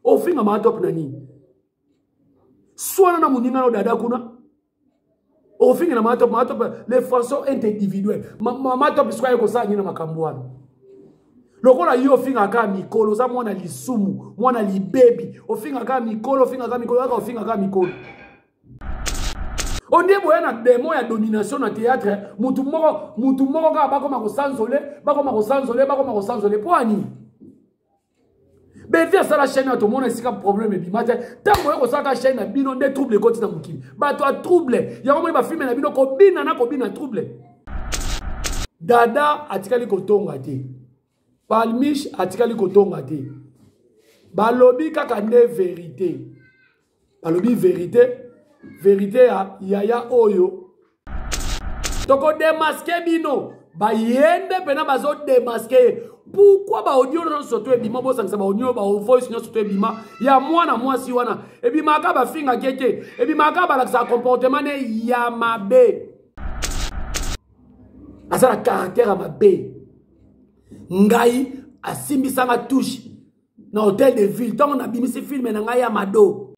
Ofinga mama top na nini? Swana na moninga no dada kuna. Ofinga na mama top, mama top les façons individuelles. Mama top sikoyo ekosala nini na makambo wana? Lokola yo ofingaka mikolo, oza mwana lisumu, mwana libebi, ofingaka mikolo, ofingaka mikolo, kaka ofingaka mikolo. Ondie boya na démon ya domination na théâtre, mutu moko, mutu moko kaka bakoma kosanzole, bakoma kosanzole, bakoma kosanzole mpo ani? Bevi asala chaîne ya tomona esika problème ebima te. Ntango oye kosalaka chaîne na bino nde trouble ekoti na mokili. Bato ya trouble, yango moni bafilme na bino kobina na kobina trouble. Dada atikali kotonga te. Palmiche atikali kotonga te. Balobi kaka nde verité. Balobi verité, verité ya yaya oyo. Toko démasquer bino. Bayende pena bazo démasquer ye. Pourquoi ba audio nyonso to ebima, bosangisa ba audio, ba voice nyonso to ebima ya mwana mwasi wana? Ebimaka bafinga kete, ebimaka balakisa comportement ne ya mabe. Aza na caractère ya mabe. Ngai asimbisanga touche na hôtel de ville ntango nabimisi filme na ngai ya mado.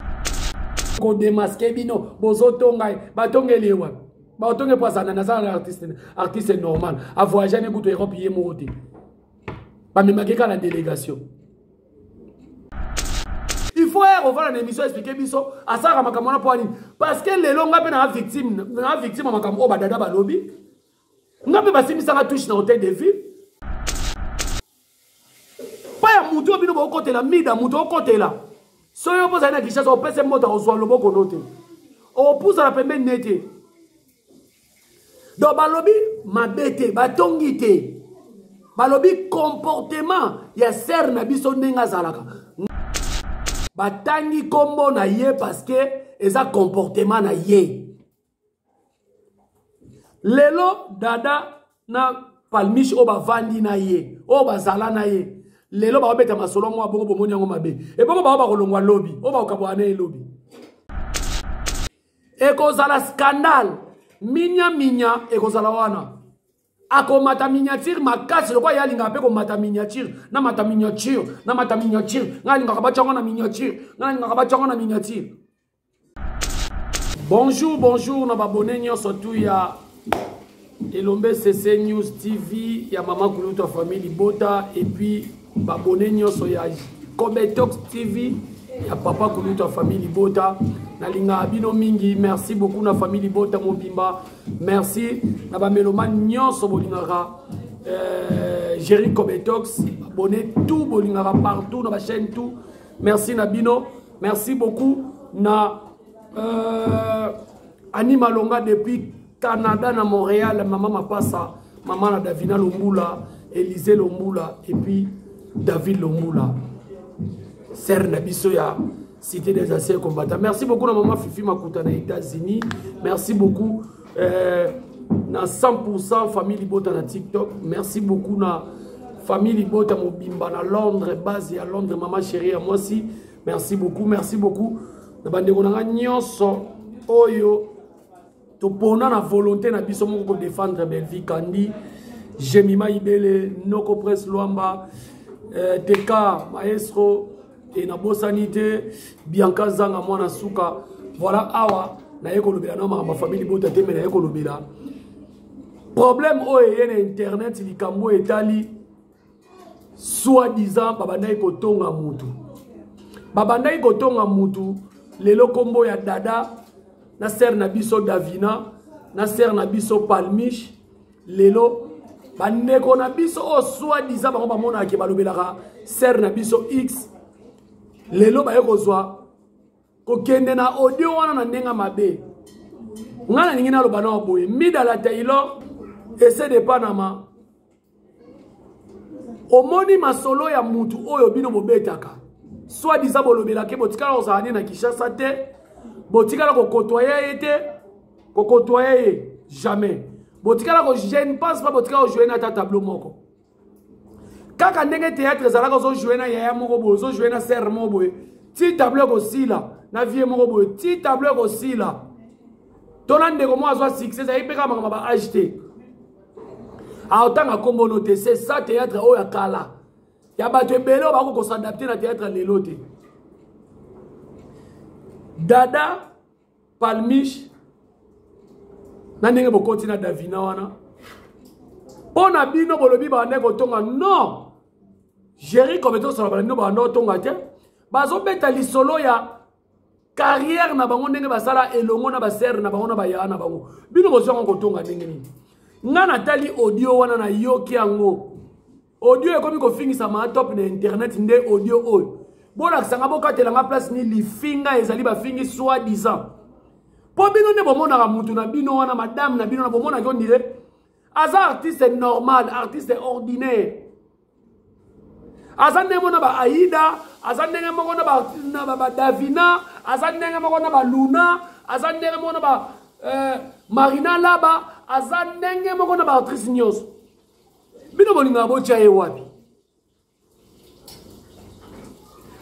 Kodemaske bino bozotonga ye, batongeli ye wapi? Batonge mpo azala naza na artiste, artiste normal avoyage ne kutu Europe ye moko te, bamemaki kaka na délégation. Il faut ere ovanda na émission expliquer biso asalaka makambo wana mpo nini, parce que lelo nga mpe na victime, na victime ya makambo oyo badada balobi. Nga mpe basimbisaka touche na hôtel de ville pa ya motu oyo bino bokotela mida motu okotela. Soki yo mpo ozali na Kinshasa, opesa moto akozwa loboko no te, opusana pembeni ne te. Donc balobi mabe te, batongi te, balobi comportement ya sere na biso ndenge azalaka. Batangi kombo na ye parce que eza comportement na ye. Lelo dada na Palmiche oyo bavandi na ye, oyo bazala na ye, lelo babeta masolo mwa bongo, bomoni yango mabe. Ebongo bao bakolongwa lobi, oyo bakokabwana na ye lobi, ekozala scandale. Minya minya ekozala wana, akomata miniature makasi lokola ye alingaka mpe komata miniature. Na mata miniature, na mata miniature, ngai alingaka batyango na miniature, ngai alingaka batyango na miniature. Bonjour, bonjour na babone nyonso tu ya Elombe CC News TV ya Mama Kulutu ya famille Libota, et puis babone nyonso ya Kobetox TV ya Papa Kulutu ya famille Libota. Nalingaka bino mingi, merci beaucoup na famille Libota mobimba. Merci na ba mélomane nyonso bolingaka Jerry Kobetox, abonné tout bolingaka partout na ba chaîne tout. Merci na bino, merci beaucoup na Annie Malonga depuis Canada na Montréal, maman Mapasa, maman na Davina Lombula, Élisée Lombula et puis David Lombula. Sœur na biso ya Cité des anciens combattants. Merci beaucoup na maman Fifi Makuta na États-Unis. Merci beaucoup na 100% famille Libota na TikTok. Merci beaucoup na famille Libota mobimba na Londres, base ya Londres, maman chérie ya mwasi. Merci beaucoup, merci beaucoup. Na bandeko na nga nyonso oyo topona na volonté na biso moko ko défendre Bellevue Kandi, Jemima Ibele, Noko Presse Luamba, TK Maestro et na bosani te Bianca Zanga mwana suka. Voilà awa na ye kolobela na makambo famille Libota te, mais na ye kolobela problème oyo eye na internet, likambo etali soi-disant babandaki kotonga mutu, babandaki kotonga mutu. Lelo kombo ya dada na sœur na biso Davina na sœur na biso Palmiche, lelo bandeko na biso oyo soi-disant bango bamonaka balobelaka sœur na biso X, lelo baye kozwa kokende na audio wana na ndenge mabe. Nga nalingi naloba na boye, Mida la Taylor ese de Panama, omoni masolo ya mutu oyo bino bobetaka soi-disant bolobelaka, botikala kozala ne na Kinshasa te, botikala kokotoya ye te, kokotoya ye jamais, botikala ko, je ne pense pas botikala kojouer na ata tableau moko. Kaka ndenge théâtre ezalaka, ozojouer na yaya moko boye, ozojouer na sœur moko boye, ti tableau ekosila, na vie moko boye, ti tableau ekosila, to na ndeko moko azwa succès, ezalaki mpe kaka makambo ba âge te, aotanga kombono te. C'est ça théâtre oyo ya kala ya bato ebele oyo bakoki kos'adapter na théâtre lelo te. Dada Palmiche na ndenge bokoti na Davina wana mpo na bino bolobi banda kotonga non Jerry comme tosala bala bino banda kotonga te bazobeta lisolo ya carrière na bango ndenge basala elongo na basere na bango na bayaya na bango bino bozwi yango kotonga ndenge nini ngai natali audio wana nayoki yango audio ekomi kofingisa maa top na internet nde audio oyo bolakisa nga bokatela nga place ni lifinga ezali bafingi soi disant mpo bino nde bomonaka mutu na bino wana madame na bino na bomonaki ondire aza artiste normal artiste ordinaire aza ndenge moko na ba aida aza ndenge moko na badavina aza ndenge moko na baluna aza ndenge moko na ba euh, marina laba aza ndenge moko na baactrice nyonso bino bolingaka botya ye wapi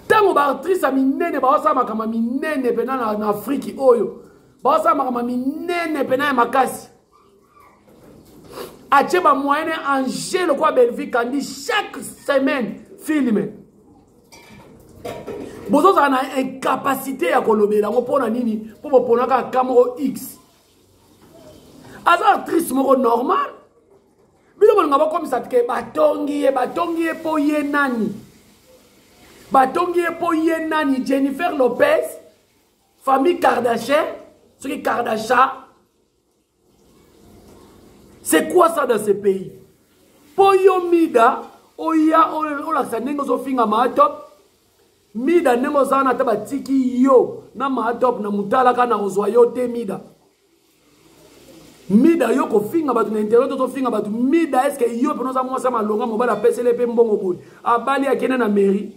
ntango baactrice ya minene baosala makambo ya minene mpena na, na afriki oyo baosala makambo ya minene mpena ya makasi atie bamoyene en jeu lokola bellevue kandi chaque semaine filme bozozala na incapacité ya kolobela yango mpo na nini mpo boponaka ka moko x aza actrice moko normal bino bolinga bokomisa ke batongi ye batongi ye mpo ye nani batongi ye mpo ye nani jennifer lopez famille kardashian soki kardasha c'est quoi ça dans ce pays mpo yo mida oya olakisa ndenge ozofinga maatop mida ndenge oza wana ata batiki yo na maatop na motalaka na kozwa yo te mida mida yo kofinga bato na internet ozofinga bato mida eske yo mpena oza mwasi ya malonga mobali apesele mpe mbongo boye abali akende na mairie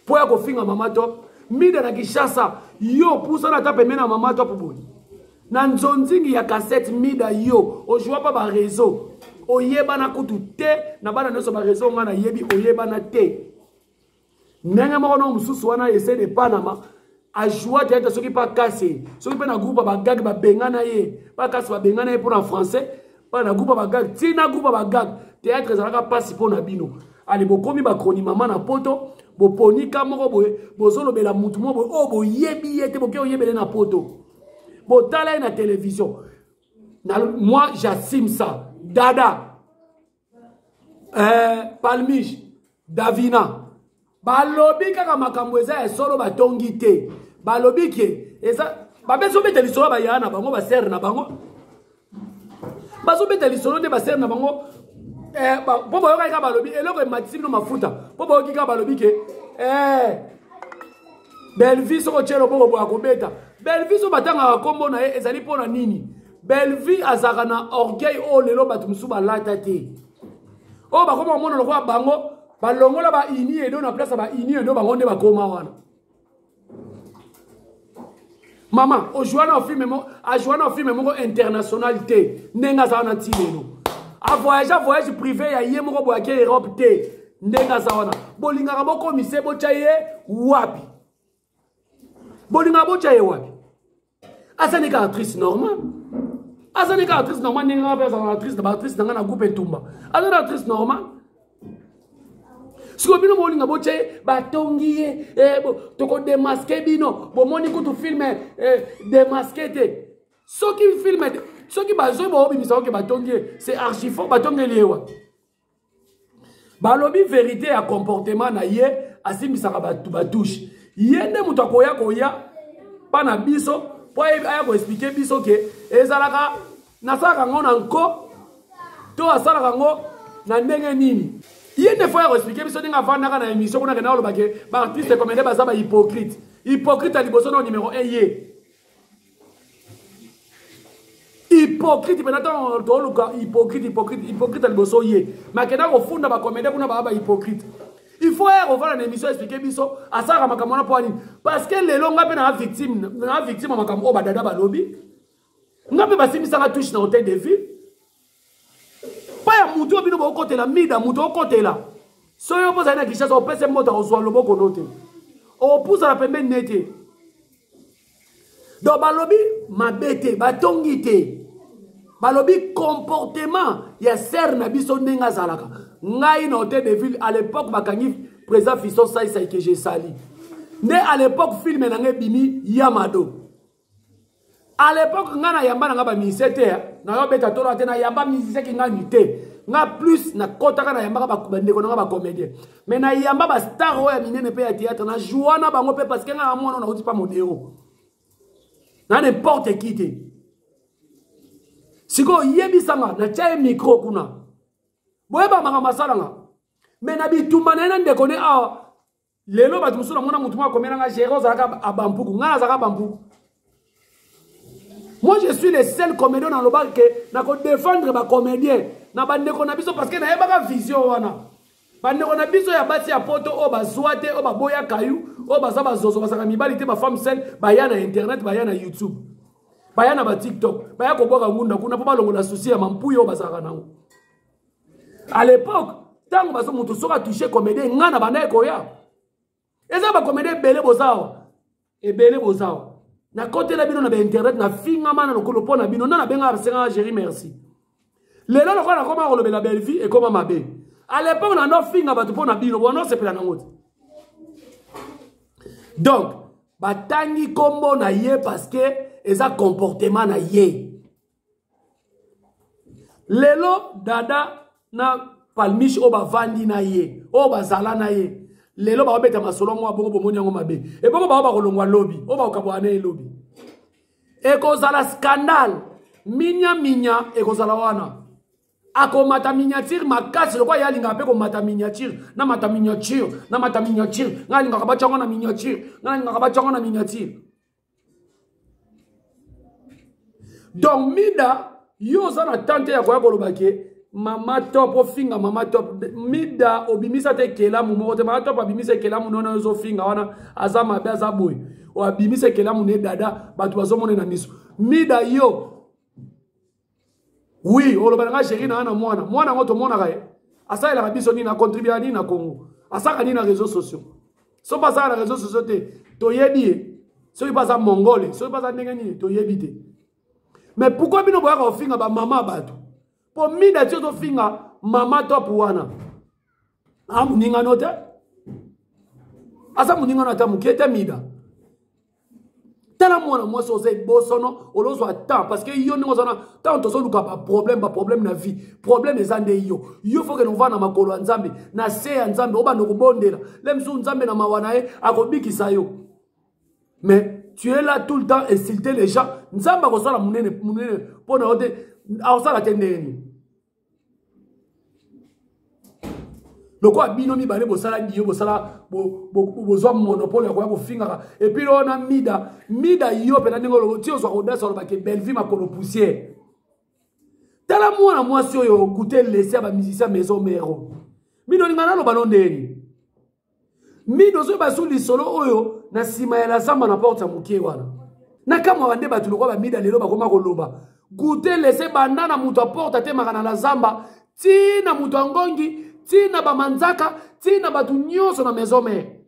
mpo ya kofinga mama top mida na kinshasa yo pusana ata pembeni na mama top boye na nzonzingi ya kasete mida yo ojua mpa bareseau oyebana kutu te na bana nyonso bareseau ngai nayebi oyebana te ndenge moko na mosusu wana ese de panama ajoua teyatre soki mpe akasi soki mpe na groupe ya bagage babengana ye mpe akasi babengana ye mpo na français mpe na groupe ya bagage ntina groupe ya bagage teyatre ezalaka mpasi mpo na bino ale bokomi bakroni mama na poto boponi ka moko boye bozolobela motu moko boye oyo boyebi ye te boke oyebele na poto botala ye na televizio na moi j'assume ça dada eh, palmiche davina balobi kaka makambo eza ya solo batongi te balobi ke eza babezobeta lisolo bayaya na bango basere na bango bazobeta lisolo nde basere na bango eh, mpo boyokaki kaka balobi eloko ematisi bino mafuta mpo boyoki kaka balobi ke eh, bellevie soko otye loboko boye akobeta bellevie so batangaka nkombo na ye ezali mpo na nini bellevie azalaka na orgueil oyo lelo bato mosusu balata te oyo bakoma komona lokola bango balongola ba ini edo na place ya ba ini edo bango nde bakoma wana mama ojoua na filme moko ajoua na filme moko international te ndenge aza wana ti lelo avoyage voyage privé ya ye moko boye ake europe te ndenge aza wana bolingaka bokomise botya ye wapi bolingaka botya ye wapi aza nde kaka actrice normale aza nde kaka actrice normale ndenge nga mpe azalaka na actrice na baactrice na ngai na groupe etumba aza na actrice normale sikoyo bino bolinga botya ye batongi ye eh, tokodemaske bino bomoni kutu filme eh, demaske te soki filme soki bazoi boobimisa oke batongi ye c'est archifaux batongeli ye wapi balobi verite ya comportement na ye asimbisaka bato batouche ye nde moto akoya koya mpa na biso mpo aya koexplike biso ke ezalaka nasalaka yango na nko to asalaka yango na ndenge nini ye nde fo ya koexplike biso ndenge avandaka na émission kuna kenda oloba ke baartiste comédien baza bahypocrite hypocrite ya liboso na numero 1 ye hypocrite mpena ntango toluka hypocrite hypocrite hypocrite ya liboso ye makenda kofunda bacomédien kuna baa bahypocrite il faut aya kovanda na émission explike biso asalaka makambo wana mpo nini parce que lelo nga mpe naa victime naa victime ya makambo oyo badada balobi nga mpe basimbisaka touche na hotel de ville mpa ya motu oyo bino bokotela mida motu okotela soki yo mpo ozali na kinshasa opesi mbote akozwa loboko no te opusana pembeni ne te donc balobi mabe te batongi te balobi comportement ya sere na biso ndenge azalaka ngai na hotel de ville à l'époque bakangi président fiston saisai ke je sali Nde à l'époque film na ngai ebimi ya mado. À l'époque nga na yamba na nga ba musicien te, na yo beta tolo te na yamba musicien ki nga ni te. Nga plus na kotaka na yambaka ba bandeko na nga ba comédien. Mais na yamba ba star oyo ya minene pe ya théâtre na joua na bango pe parce que nga na mwana na uti pa modero. Na n'importe qui te. Sikoyo yebisa nga na tia ye micro kuna. Boyeba makambo asala nga. Mais na bitumba na ye na ndeko ne awa lelo bato mosusu namona motu moko akomela nga gere ozalaka abampuku ngai nazalaka abampuku moi je suis le seul comédien nalobaka ke nakodefendre bacomédien na bandeko na biso parce que nayebaka vision wana bandeko na biso ya basi ya poto oyo bazwa te oyo baboya kayu oyo baza bazozo bazalaka mibali te bafemme sel baya na internet baya na youtube baya na batiktok baya kobwaka ngunda kuna mpo balongola susi ya mampuya oyo bazalaka nango à l'époque ntango bazo moto soki atouche comédien ngai na bandaki koya eza bacomédien ebele bozawa ebele bozawa nakotela bino na bainternet nafingama na lokolo mpo na bino nde nabengaka basengaka géri merci lelo lokola nakoma kolobela bellevie ekoma mabe à l'époque na ndofinga bato mpo na bino bona osepela nango te donc batangi nkombo na ye parce que eza comportement na ye lelo dada na palmiche oyo bavandi na ye oyo bazala na ye lelo bakobeta masolo mwa bongo bomoni yango mabe ebongo bango bakolongwa lobi oyo bakokabwana na ye lobi ekozala scandale minya minya ekozala wana akomata miniature makasi lokola ye alingaka mpe komata miniature na mata miniature na mata miniature ngai alingaka batyango na miniature ngai alingaka batyango na miniature donc mida yo oza na tante ya koya koloba ke mama top ofinga mama top mida obimisa te ekelamu moko te mama top abimisa ekelamu nono ozofinga wana aza mabe aza boye oabimisa ekelamu ne dada bato bazomona na miso mida yo oui oloba na nga chéri na nga na mwana mwana yango tomonaka ye asalelaka biso nini acontribuaka nini na congo asalaka nini na réseau sociaux soki mpe asalaka na réseau sociaux te toyebi ye soki mpe aza mongole soki mpe aza ndenge nini toyebi te mais pourquoi bino boyaka kofinga bamama bato mpo mida ti ozofinga mama top wana amoningano te aza moningano ata moke te mida tala mwana mwasi oza ebosono olozwa temps parce que yo ndenge oza na ntango tozoluka baproblème baproblème na vie problème eza nde yo yo fokende ovanda na makolo ya nzambe na se ya nzambe obanda kobondela le mosusu nzambe na mawa na ye akobikisa yo mais tu es là tout le temps insulter les gens nzambe akosala monene monene mpo na yo te akosala te ndenge nini lokola bino mibale bosala diyo bosala bozwa monopole ya koya kofingaka epuis wana mida mida yo mpena ndenge olobo ti ozwaka odasi olobake bellevue makolo poussière tala mwana mwasi oyo goute lese ya bamusicien maison mero mino olinga naloba no ndeni Mido ozoyeba su lisolo oyo na nsima ya lazamba na porte ya moke wana nakamwaka nde bato lokola bamida lelo bakoma koloba gute lese banda na moto aporte atemaka na lazamba ti na moto ya ngongi ti na bamanzaka ti na bato nyonso na maison mare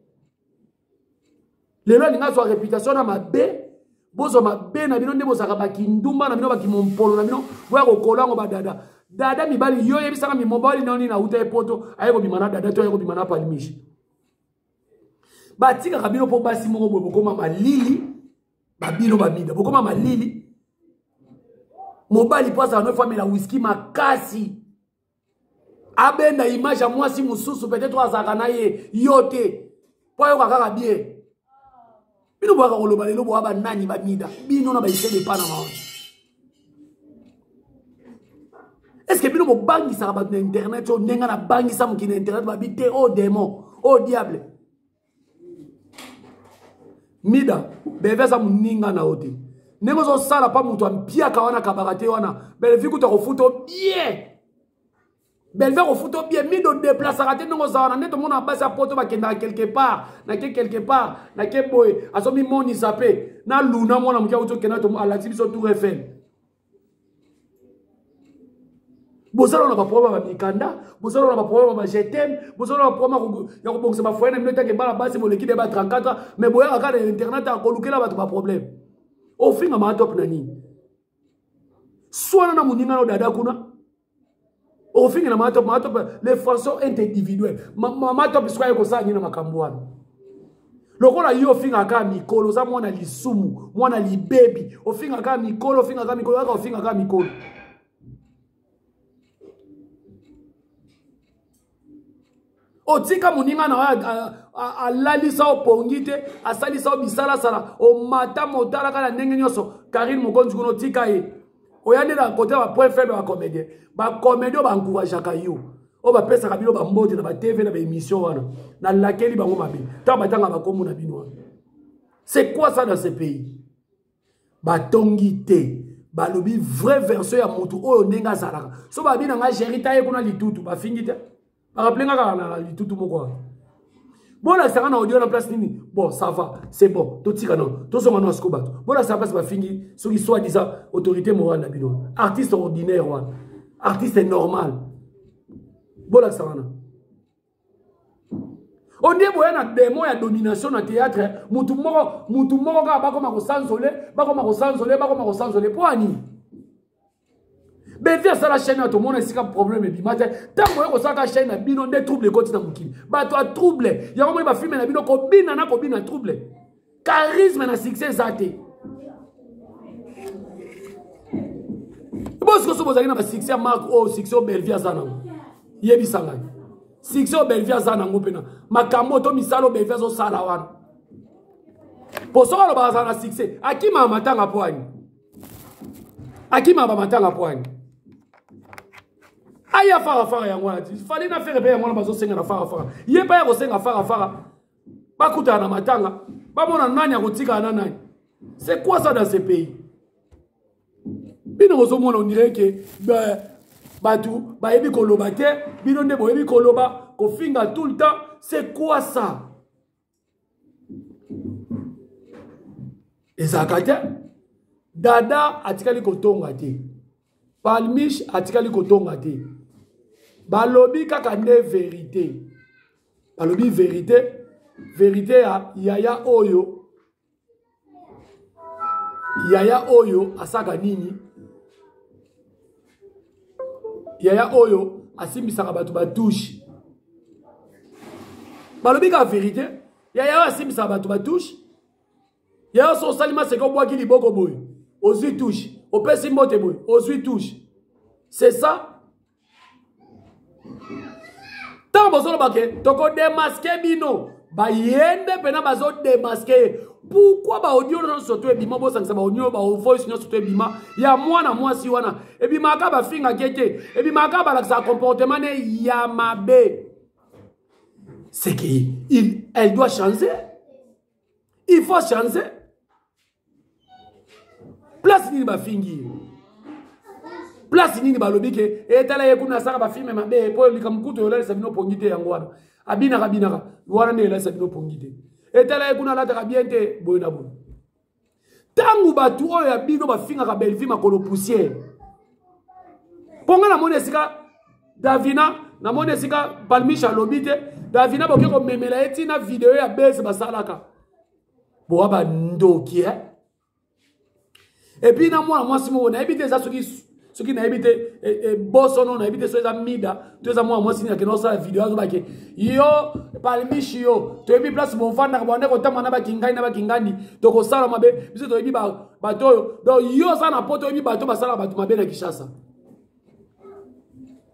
lelo alingi azwa reputation na mabe bozwa mabe na bino nde bozalaka bakindumba na bino bakimompolo na bino boya kokola yango badada dada mibali yo oyebisaka mimobali nao nini auta ye poto aye kobima na dada to aye kobima na palmiche batikaka bino mpo basi moko boye bokoma malili babino bamida bokoma malili mobali mpo azala no efamela wiski makasi abenda image ya mwasi mosusu peut-être oyo azalaka na ye yo te mpo ayoka kaka bien bino boyaka koloba lelo boya banani bamida bino na baisele epa na mawa estce bino bobangisaka bato na internet oyo ndenge nabangisa mokili na internet babi te o oh démon o oh diable mida beve aza moninga na yo te ndenge ozosala mpa moto ampiaka wana akabaka te wana belevi kutu akofuta bien belve akofuta bien mida odeplasaka te ndenge oza wana nde tomona basi ya poto bakendaka quelque part nake quelque part nake boye azomimonisa mpe na luna mwana moke auti okenda alakisi biso tour eiffel bozala na baproblème ya bamikanda bozala na baproblème ya bajetem bozala na baproblème ya kobongisa bafoye na bino etake bana basi boleki de ba 34 ans mais boyaka kaka na internet ya kolukela bato baproblème ofinga maa top na nini swana na moninga na dada kuna ofingela maa top maa top les façons individuelles mama top sikoyo aye kosala nini na makambo wana Lokola yo ofingaka kaka mikolo, oza mwana lisumu, mwana libebi, ofingaka kaka mikolo, ofingaka kaka mikolo, kaka ofingaka kaka mikolo. Otika moninga na yo alalisa yo pongi te, asalisa yo bisalasala, omata motalaka na ndenge nyonso. Karine Mokonzi kuna otika ye, oya nde na kote ya bapoint faible ya bacomédien. Bacomédien oyo baencourageaka yo, oyo bapesaka bino bambote na batv na baémission wana, nalakeli bango mabe ntango batanga bakombo na bino wana. C'est quoi ça dans ce pays? Batongi te, balobi vraie version ya motu oyo ndenge azalaka. So babi na ngai Géri taye kuna litutu, bafingi te, barappele nga kaka na litutu moko wana. Bolakisaka na audio na place nini? Bon, ça va, c'est bon, totika nano, tozonga nano siko bato. Bolakisaka place bafingi soki soi disant autorité morale na bino, artiste ordinaire wana, artiste normal, bolakisa wana. Ondie boya na démon ya domination na théâtre, mutu moko, mutu moko kaka bakoma kosanzole, bakoma kosanzole, bakoma kosanzole mpo ani Bevi asala chaîne ya tomona esika problème ebima te. Ntango oye kosalaka chaîne na bino nde trouble ekoti na mokili, bato ya trouble yango moi bafilme na bino kobina na kobina trouble, charisme na succès eza te. Bosiko so bozalaki na basuccès ya marque oyo, succès oyo Belvi aza nango, yebisa ngai succès oyo Belvi aza nango mpena makambo to misala oyo Belvi azosala wana. Po soki alobaka azala na succès, akimaka matanga po ani, akimaka bamatanga po ani, aya farafara yango wana ti fali na fere mpe yango wana bazosenga na farafara, ye mpe aya kosenga farafara, bakutana na matanga, bamona nani akotikala na nani. C'est quoi ça dans ce pays? Bino bozomona ondire ke bato bayebi koloba te, bino nde boyebi koloba, kofinga tout le temps. C'est quoi ça? Ezalaka te. Dada atikali kotonga te, Palmiche atikali kotonga te, balobi kaka nde vérité, balobi vérité, vérité ya yaya oyo, yaya oyo asaka nini, yaya oyo asimbisaka bato batouche, balobi kaka vérité, yaya oyo asimbisaka bato batouche, yaya so osali maseke obwaki liboko boye ozwi touche, opesi mbote boye ozwi touche. C'est ça. Ntango bozoloba ke tokodemaske bino, bayende mpena bazodemaske ye. Pourquoi baaudio nyonso to ebima, bosangisa baaudio bavoice nyonso to ebima ya mwana mwasi wana, ebimaka bafingaki ye te, ebimaka balakisaka comportement ne ya mabe. C'est que il, elle doit changer, il faut changer. Place nini bafingi ye? Place nini balobi ke etala ye kuna asaka bafilme mabe po likambo kutu elalisa bino pongi te, yango wana abinaka binaka wana nde elalisa bino pongi te, etala ye kuna alataka bien te, boye na boye. Ntango bato oyo ya bino bafingaka Bellevue makolo poussière, mpo nga namoni esika Davina, namoni esika Palmiche alobi te, Davina boke komemela ye ntina video ya base basalaka bowa bandoki eh? Epuis na mwana mwasi moko nayebi te eza soki soki nayebi te ebosono, nayebi te soki eza mida to eza mwana mwasi nini, akende kosala video azobake yo Palmishi, yo toyebi place bovandaka, bande kotamba na bakingai na bakingandi, tokosala mabe biso toyebi bato oyo. Donc yo oza na poto, oyebi bato basalaka bato mabe na Kinshasa,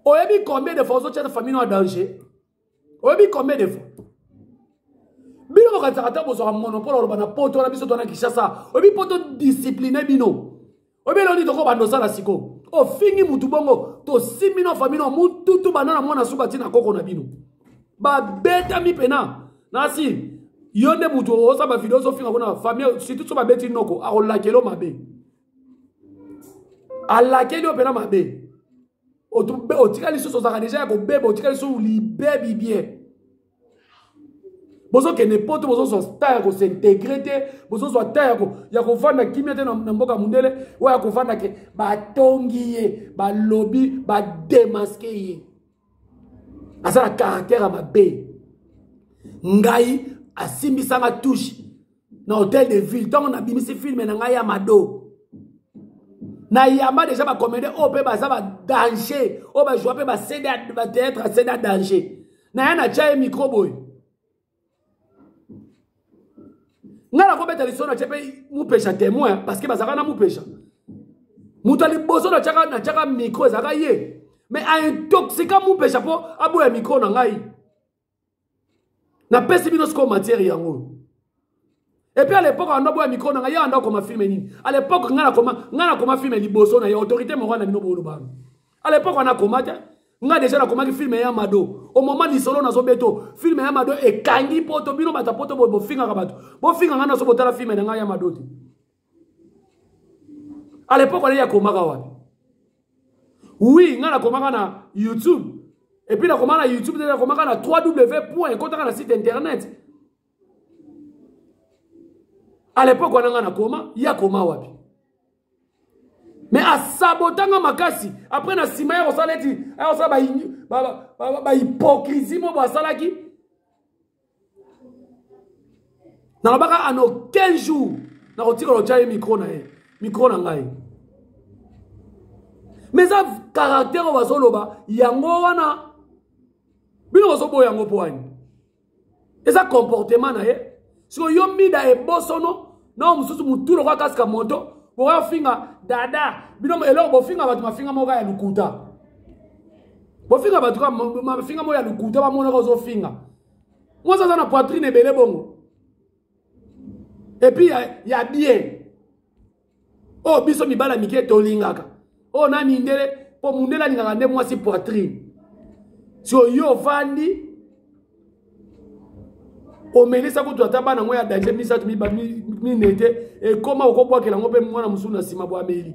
oyebi combien de fois ozotia famille no ya danger, oyebi combien de fois bino bokanisaka ata bozwaka monopole oloba na poto wana, biso to na Kinshasa, oyebi poto discipline bino, oyebi eloni toko banda osala sikoyo, ofingi mutu bongo tosimbi no famille no mututu banda na mwana suka ntina koko na bino babetami pena nasi. Yo nde mutu osala bavideo ozofinga kuna famille, surtout so babeti noko akolakelo mabe, alakeli yo pena mabe, otikali lisusu ozalaka deja ya kobeba, otikali lisusu libebi bien. Bozokende poto, bozozwa ta ya kosintegre te, bozozwa ta ya kovanda kimia te na mboka mondele oyo ya kovanda ke batongi ye, balobi bademaske ye, aza na caractère ya mabe. Ngai asimbisanga touche na hotel de ville ntango nabimisi filme na ngai ya Mado, nayamba deja bacomédien oyo mpe baza badanger, oyo bajoua mpe bacd batheatre acd ya danger, naya natya ye micro boye. Ngai nakobeta lisolo na tie mpe mupesha témoin parce que bazalaka na mupesha. Moto ya liboso natiaka micro ezalaka ye. Mais aintoxika mupesha mpo aboya micro na ngai. Napesi bino sikoyo matière yango. Et puis à l'époque ando boya micro na ngai ye ando akoma filme nini. À l'époque ngai nakoma filme liboso na ye autorité morale na bino boloba. À l'époque wana akoma te. Nga déjà nakomaki filme ya Mado. Au moment lisolo nazobeto, filme ya Mado ekangi poto bino bato poto bofingaka bato. Bofinga nga nazo botala filme na ngai ya Mado te. À l'époque wana ye akomaka wapi? Oui, nga nakomaka na YouTube. Et puis nakomaka na YouTube, nakomaka na 3W point ekotaka na site internet. À l'époque wana nga nakoma, ye akoma wapi? Mais asabotanga makasi après na nsima ya kosala neti ya kosala bahypocrisie moko asalaki nalobaka en aucun jour nakotikala otya ye micro na ye micro na ngai mais eza caractère oyo bazoloba yango wana bino bozoboya yango mpo wani eza comportement na ye sikoyo yo mida ebosono na mosusu motu lokola kasika moto bokoya finga dada bino eloko bofinga bato mafinga moko ya lokuta bofinga bato kaka mafinga moko ya lokuta bamonaka ozofinga mwasi aza na poitrine ebele bongo epuis ya bien oyo biso mibala mike tolingaka oyo na mindele mpo mundele alingaka nde mwasi poitrine sikoyo yo ovandi omelisa kutu ata bana yango ya danger misato mine te ekoma okobwakela yango mpe mwana mosusu na nsima bo ameli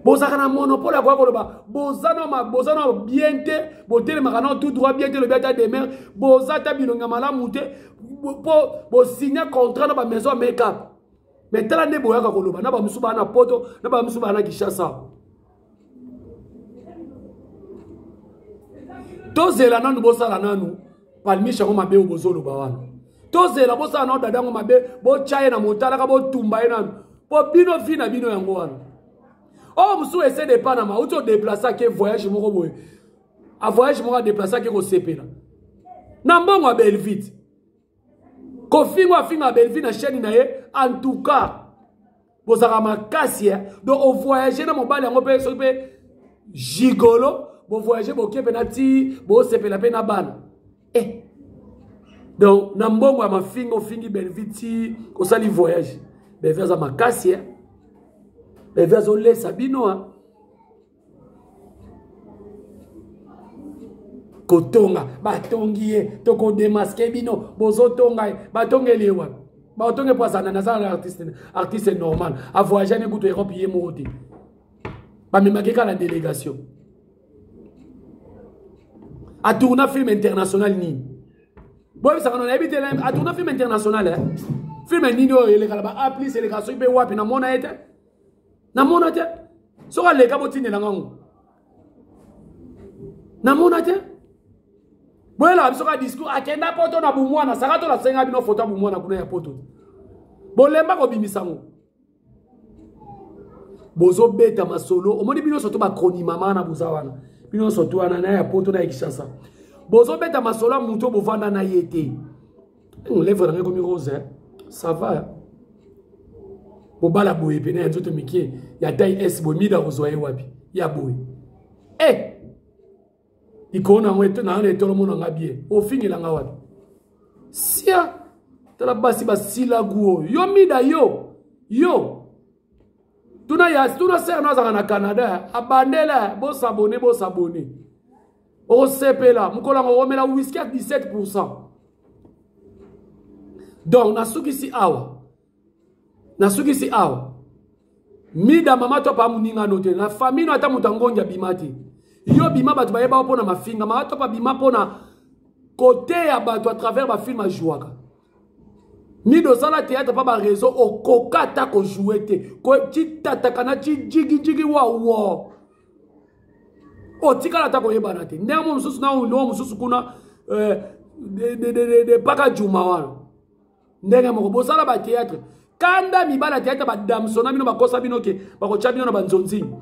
bozalaka na monopole ya koya koloba boza na bien te botelemaka na tout droit bien te lobi ata demeure boza ata bilongi ya malamu te mpo bosigne contrat na bamaison ya make-up mais tala nde boyaka koloba na bamosusu baa na poto na bamosusu baa na kinshasa tozela nanu bosala nanu palmiche yango mabe oyo bozoloba wana tozela bosala nanu dada yango mabe botya ye na motalaka botumba ye nanu mpo bino vi na bino yango wana oyo mosusu ese de panama auti odeplace ake voyage moko boye a voyage moko adeplace ake kosepela na mbongo ya belvite kofinga afinga Bellevue na chaîne na ye en tout cas bozalaka makasi eh? Donc ovoyage na mobali yango mpe soki mpe gigolo bovoyage boke mpe na ti bosepela mpe na bana eh. Donc na mbongo ya mafinga ofingi Bellevue ti osali voyage Bellevue aza makasi eh? Bellevue azolesa bino eh? Kotonga batongi ye tokodemaske bino bozotonga ye batongeli ye wapi batonge mpo azala naza na artiste artiste normal avoyage ne kutu Europe ye moko te bamemaki kaka na délégation atourna film international nini boyebisaka no nayebi te atourna film international eh? film nini oyo elekala ba a plus elekala soki mpe wapi namona ye te namona te soki aleka botindela ngango namona te boyelaka biso kaka discours akenda poto na bumwana saka to nasenga bino foto ya bumwana kuna ya poto bolemba kobimisa ngo bozobeta masolo omoni bino nyonso to bakronimama na boza wana bino nyonso to wana na ya poto na ya kinshasa bozobeta masolo ya moto bovanda na ye te lèvre na ngai ekomi rose ça va bobala boye pene ya nzoto mike ya taille s boye mida kozwa ye wapi ya boye e likolo na yango na etolo mona nga bien ofingela nga wapi sia tala basi basila gu oyo yo mida yo yo tuna ya tuna sere no azalaka na canada abandela bosabone bosabone okosepela mokolo yango okomela whisky ya 17 pourcent donc nasukisi awa nasukisi awa mida mama to pa moninga no te na famille no ata moto angongi abima te yo bima bato bayeba mpo na mafinga mama to pa bima mpo na koteya bato à travers bafilme ajouaka mida osala théâtre mpa bareseau okoka ata kojoue te citataka na cijigijigi wawo otikala ata koyebana te ndenge mo mosusu na ndenge mosusu kuna de paka juma wana ndenge moko bosala batheatre kanda mibala théâtre badamsona bino bakosa bino ke bakotya bino na banzonzini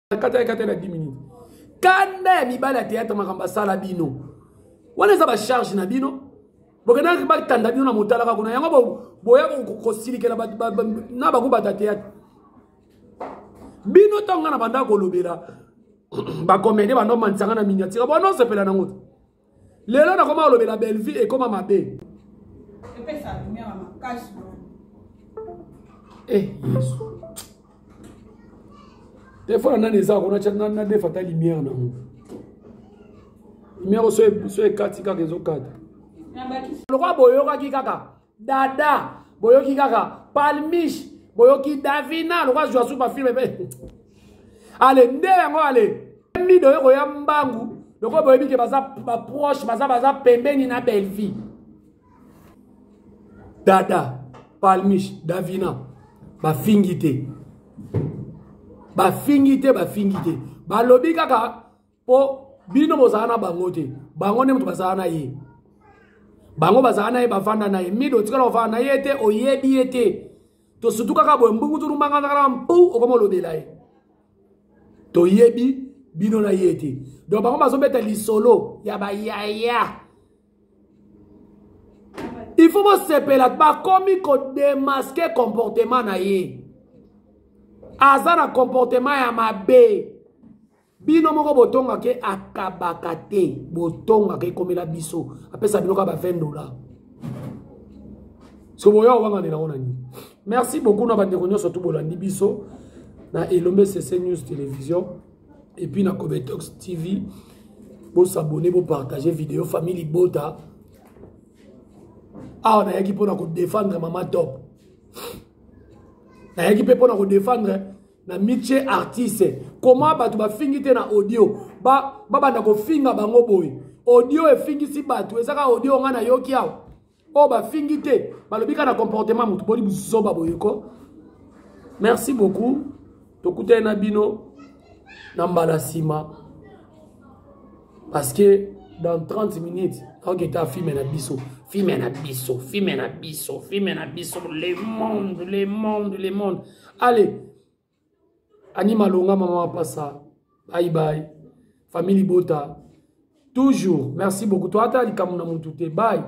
kata kata na 10 minutes kanda ya mibala ya théâtre makambo asala bino wana eza bacharge na bino. Bokendaki batanda bino na motalaka kuna yango boya kosilikela na bango bata théâtre. Bino ntango nga na banda kolobela bacomédien banda omanisanga na miniature bona osepela nango te. Lelo nakoma kolobela Bellevue ekoma mabe. Eh Yesu. Telefone nani eza kuna na defa ta lumière nango. Lumière so ekati kaka ezokata. Lokola boyokaki kaka Dada, boyoki kaka Palmiche, boyoki Davina, lokola zwa super film pe. Ale nde yango ale. Mido yoko ya mbangu, lokola boyebi ke baza ba proche, baza baza pembeni na Bellevue. Dada, Palmiche, Davina, bafingi te. Bafingi te, bafingi te. Balobi kaka po bino bozala na bango te. Bango nde moto bazala na ye. Bango bazala na ye, bavanda na ye. Mido otikala kovanda na ye te, oyebi ye te. To surtout kaka boye mbungu tunu mbanga kaka mpu okoma olobela ye. Toyebi bino na ye te. Donc bango bazobeta lisolo ya bayaya. Il faut bosepela bakomi kodemaske comportement na ye. Aza na comportement ya mabe. Bino moko botongaka akabaka te, botongaka ekomela biso, apesa bino kaka ba 20 $. So boya owanganela ngo na nini? Merci beaucoup na bandeko nyonso tu bolandi biso na Elombe CC News Télévision et puis na Kobetox TV. Bo s'abonner, bo partager vidéo famille Libota. Awa nayaki mpona ko défendre Mama Top. Nayaki mpe mpona ko défendre na Miche artiste. Comment bato bafingi te na audio? Ba babanda kofinga bango boye. Audio efingisi bato, ezaka audio nga na yoki awa. Oh bafingi te, balobi ka na comportement mutu boli buzoba boye ko. Merci beaucoup. Tokutani na bino na mbala sima. Parce que dans 30 minutes, ok, ta film na biso, film na biso, film na biso, film na biso, le monde, le monde, le monde. Allez, Annie Malonga, maman Passa, bye bye. Famille Bota, toujours. Merci beaucoup. Toi, t'as dit comme on a bye.